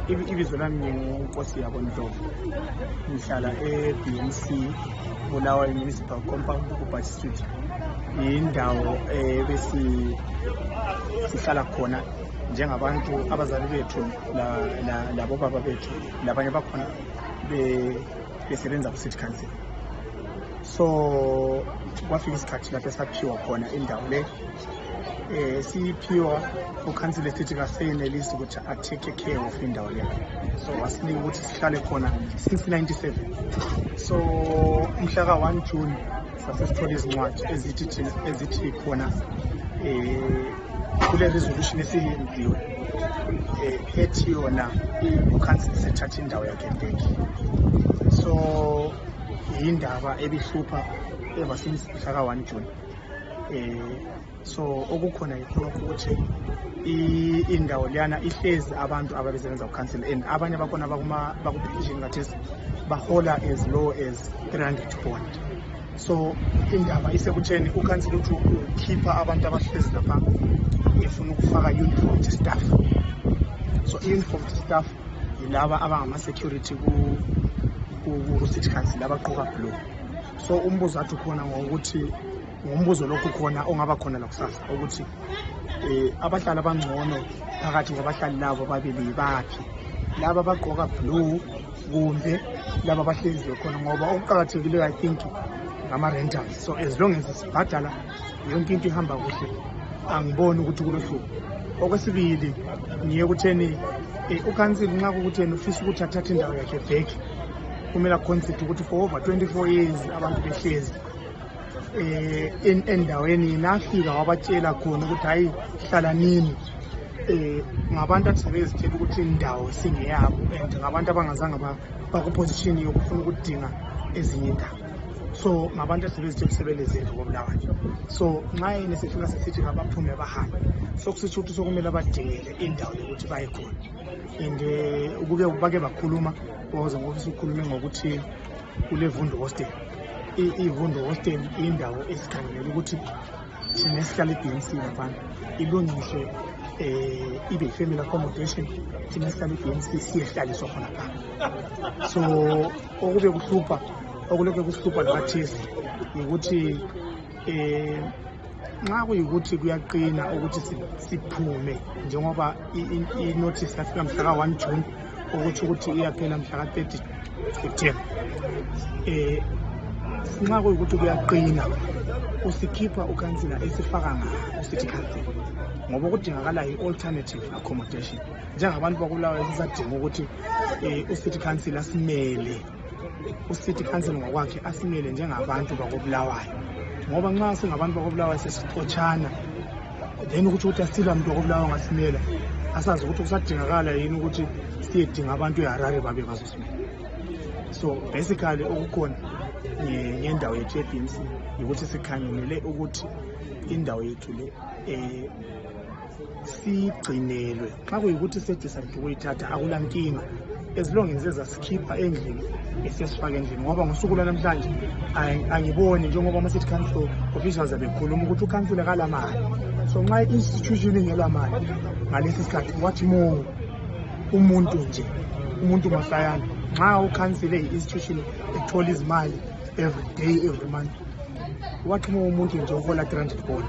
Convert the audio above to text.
Ibizo lami Nkosiyabo Ndlovu. Ngihlala eBNC Bulawayo Municipal Compound ku Street. Indawo sihlala khona njengabantu abazali bethu labo baba bethu labanye bakhona besebenza ku City Council. So kwafika isikhathi lapho esaphiwa khona indawo le siphiwa uCouncil sithi kasenelisi ukuthi take care of indawo le. So wasinika ukuthi sihlale khona since 97. So umhla ka-1 June sasesithola izincwadi ezithi khona kule resolution esiyenziwe ethi yona uCouncil sethatha indawo yakhe back. So indaba ebihlupha ever since umhla ka-1 June. So okukhona yikho ukuthi indawo leyana ihlezi abantu ababesebenza ku-council and abanye bakhona baku-petition ngathi bahola as low as 300 bond. So indaba isekutheni u-council uthi ukhipha abantu abahlezi lapha efuna ukufaka uniformed staff. So uniformed staff yilaba abangama-security ku-City Council abaqoka blue. So umbuzo athi khona ngokuthi ngombuzo lokhu khona ongaba khona la kusasa ukuthi abahlali abangcono phakathi kwabahlali labo babili baphi laba abaqoka blue kumbe laba abahlezi khona, ngoba okuqhakathekileyo I think ngama rentals. So as long as sibhadala yonke into ihamba kuhle, angiboni ukuthi kulohlupho. Okwesibili ngiye kutheni uCouncil nxa kukutheni ufisa ukuthi athathe indawo yakhe back, kumele concept ukuthi for over 24 years abantu behlezi endaweni nafika wabatshela khona ukuthi hayi hlala nini. Ngabantu asebezithela ukuthi indawo singeyabo and ngabantu abangazange bakuposition yokufuna ukudinga ezinye indawo. So ngabantu asebezithela ukusebelezela koBulawayo. So nxa yena sefika sesithi abaphume bahambe, so kusitsho ukuthi sokumele badingele indawo yokuthi baye khona. And bake bakhuluma ngoba ngofisa ukukhuluma ngokuthi kule Vundu hostel. Ivundu hostel indawo esikhangela ukuthi thina esihlala eBNC lapha ilungiswe ibe family accommodation, thina esihlala eBNC siyehlaliswa khona lapha. So okube kuhlupha okulokho kuhlupha labathisi ukuthi nxa kuyikuthi kuyaqina ukuthi siphume njengoba i-notice yafika mhla ka-1 June ukuthi iyaphela mhla ka-30 September. Nxa kuyikuthi kuyaqina usikhipha uCouncilor esifaka ku-City Council ngoba kudingakala i-alternative accommodation. Njengabantu bakuBulawayo sisadinga ukuthi u-City Council asimele, u-City Council ngokwakhe asimele njengabantu bakuBulawayo, ngoba nxa singabantu bakuBulawayo sesixotshana then ukuthi asila muntu wakuBulawayo ngasimela, asazi ukuthi kusadingakala yini ukuthi siyedinga abantu eHarare babe bazosimela. So basically okukhona ngendawo yethu eBNC ukuthi sikhangelele ukuthi indawo yethu le sigcinelwe. Xa kuyikuthi sedecide ukuyithatha akulankinga as long as ezasikhipha endlini esiyasifaka endlini, ngoba ngosuku lwanamhlanje angiboni njengoba ama-City Council officials bekhuluma ukuthi uCouncil akalamali. So nxa i-institution ingela mali ngalesi sikhathi wathi umuntu nje umuntu masayana nxa uCouncil i-institution ethola izimali every day every month, wathi umuntu nje uhola 300 bond.